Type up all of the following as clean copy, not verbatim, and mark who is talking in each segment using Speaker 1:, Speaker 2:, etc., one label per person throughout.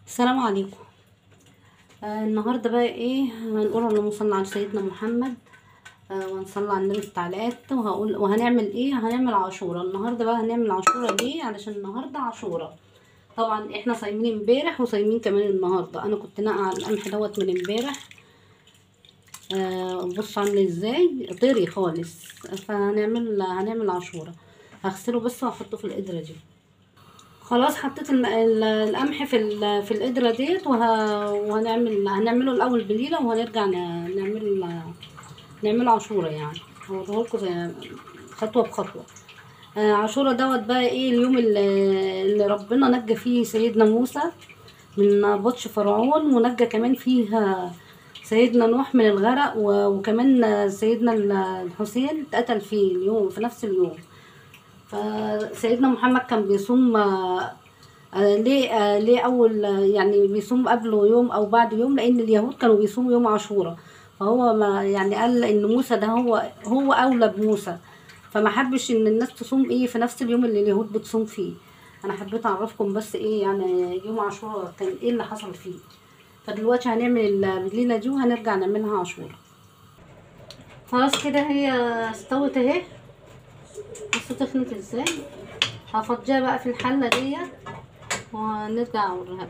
Speaker 1: السلام عليكم. النهارده بقى ايه هنقول؟ اللهم صل على سيدنا محمد، ونصلي على النبي في التعليقات. وهقول وهنعمل ايه؟ هنعمل عاشوره النهارده بقى. هنعمل عاشوره ليه؟ علشان النهارده عاشوره. طبعا احنا صايمين امبارح وصايمين كمان النهارده. انا كنت ناقعه القمح دوت من امبارح، بصوا عامل ازاي، طري خالص. فهنعمل عاشوره. هغسله بس وهحطه في القدرة دي. خلاص حطيت القمح في القدرة ديت، وهنعمل هنعمله الاول بليلة، وهنرجع نعمل عاشوره. يعني هوريهولكوا خطوة بخطوة. عاشوره دوت بقى ايه؟ اليوم اللي ربنا نجى فيه سيدنا موسى من بطش فرعون، ونجى كمان فيه سيدنا نوح من الغرق، وكمان سيدنا الحسين اتقتل فيه اليوم في نفس اليوم. فسيدنا محمد كان بيصوم ليه اول يعني بيصوم قبله يوم او بعد يوم؟ لان اليهود كانوا بيصوموا يوم عاشوراء، فهو ما يعني قال ان موسى ده هو اولى بموسى، فما حبش ان الناس تصوم ايه في نفس اليوم اللي اليهود بتصوم فيه. انا حبيت اعرفكم بس ايه يعني يوم عاشوراء كان ايه اللي حصل فيه. فدلوقتي هنعمل البليله دي وهنرجع نعملها عاشوراء. خلاص كده هي استوت اهي، بصوا تخنت ازاي. هفضيها بقى في الحلة ديت ونرجع اوريها لكم.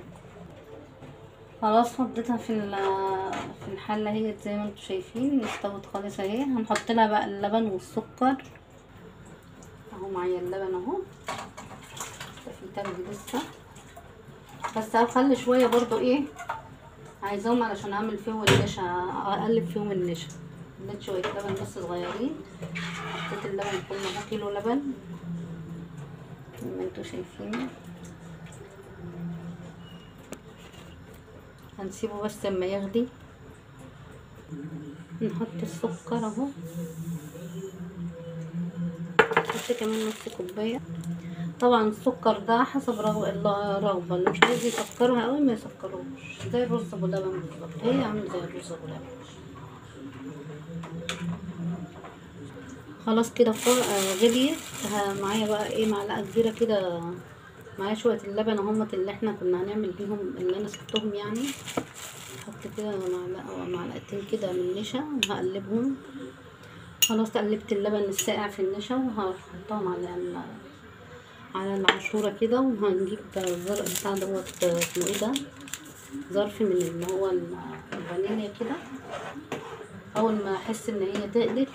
Speaker 1: خلاص فضيتها في الحلة اهي زي ما انتم شايفين، استوت خالص اهي. هنحط لها بقى اللبن والسكر اهو. معايا اللبن اهو، في تلج لسه بس هخلي شوية برضو ايه عايزاهم علشان اعمل فيهم النشا، اقلب فيهم النشا. حطيت شوية لبن بس صغيرين، حطيت اللبن كله اهو، كيلو لبن زي ما انتوا شايفين. هنسيبه بس لما يغلي. نحط السكر اهو، نحط كمان نص كوباية. طبعا السكر ده حسب الرغبة، اللي مش عايز يسكرها قوي ما يسكروش، زي الرز ابو لبن بالظبط، هي عامل زي الرز ابو لبن. خلاص كده غليت. معايا بقى ايه معلقه كبيرة كده، معايا شوية اللبن اهمت اللي احنا كنا هنعمل بيهم اللي انا سبتهم يعني. احط كده معلقه معلقتين كده من النشا وهقلبهم. خلاص قلبت اللبن الساقع في النشا وهحطهم على العاشوره كده. وهنجيب الزرق بتاع دوت اسمه ايه ده، ظرف من اللي هو الفانيليا كده. اول ما احس ان هي تقلت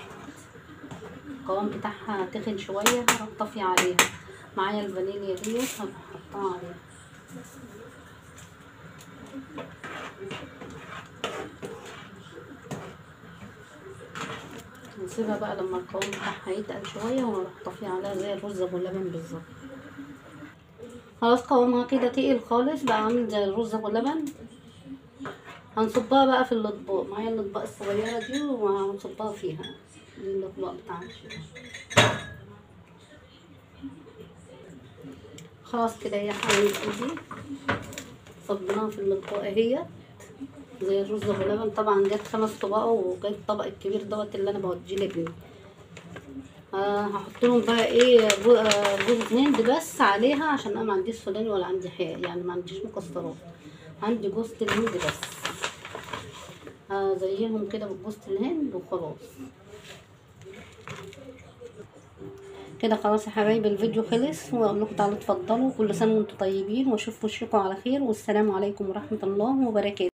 Speaker 1: القوام بتاعها تخن شوية هروح طافية عليها. معايا الفانيليا ديت هحطها عليها. نسيبها بقى لما القوام بتاعها يتقل شوية وهروح طافية عليها زي الرز ابو لبن بالظبط. خلاص قوامها كده تقل خالص بقى، عامل زي الرز ابو لبن. هنصبها بقى في الاطباق، معايا الاطباق الصغيرة دي وهنصبها فيها، دي الاطباق بتاعتي. خلاص كده يا حبايب قلبي صبناها في الاطباق اهي زي الرز ابو لبن. طبعا جت 5 طبق، وجت الطبق الكبير دوت اللي انا بوديه لابني. هحط لهم بقى ايه جوز هند بس عليها، عشان انا ما عنديش سوداني ولا عندي حاجة يعني، ما عنديش مكسرات، عندي جوز الهند بس. هزينهم كده بالجوز الهند وخلاص كده. خلاص يا حبايبي الفيديو خلص، واقول لكم تعالوا اتفضلوا، كل سنة وانتم طيبين، واشوف وشكم على خير، والسلام عليكم ورحمة الله وبركاته.